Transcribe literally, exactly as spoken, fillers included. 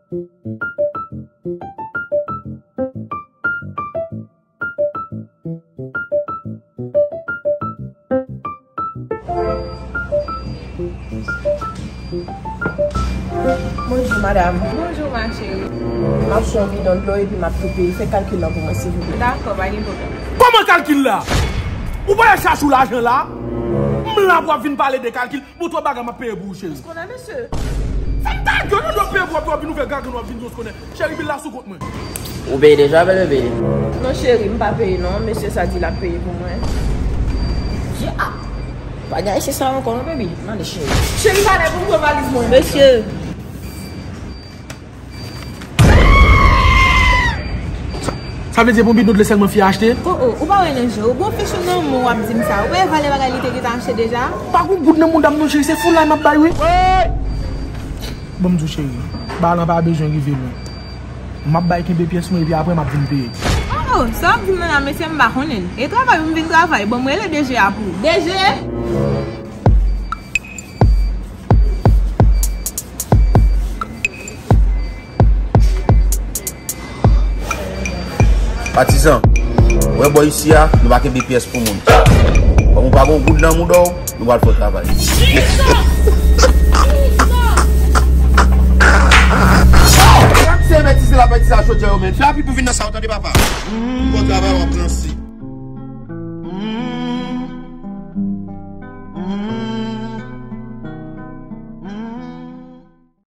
Bonjou, madam. Bonjou, ma cheri. M ap fè yon bidon dlo epi m ap tou peye. Fè kalkil lan pou mwen, silvouplè. Dakò, pa gen pwoblèm. Kòman kalkil la? Ou pa wè chache w lajan la? M la pou w ap vin pale de kalkil. Bon, twòp bagay m ap peye pou ou, cheri. Konnen, mesye. Fè m ta gèl, non, w ap peye pou w ap vin ouvè gagann, w ap vin zòs konnen. Cheri, bil la sou kont mwen. Ou peye deja, bèl bebe? Non, cheri, m pa peye, non. Mesye sa di l ap peye pou mwen. Ya! Pa gen ayisyen sa ankò, non, baby. Mande, cheri. Cheri, pa lè pou m pran valiz mwen. Mesye. Sa vle di se pou yon bidon dlo sèlman fi a achte? Oh, oh, ou pa wè nan je w. Bon, fichou nan men w ap di m sa. Ou pa wè valè bagay li te gentan achte deja? Pa gon goud nan mouda m non, cheri, se foulay m ap bay, wi. Bon, m di w, cheri, bagay lan pa bezwen rive lwen. M ap bay kenbe pyès mwen, epi apre m ap vin peye. Oh, oh, sa w ap di m nan la, mesye, m pa konnen l. E travay ou m vin travay, bon, m rele D G a pou ou. D G! Patizan, wè bò isi a, nou pa kenbe pyès pou moun. Kòm ou pa gon goud nan mouda w, nou pral fè w travay. Gad se mèt isi la, mèt isi a chodyè yo, men. Fè rapid pou vin nan sa, w tande, papa? Bon travay, w ap lanse.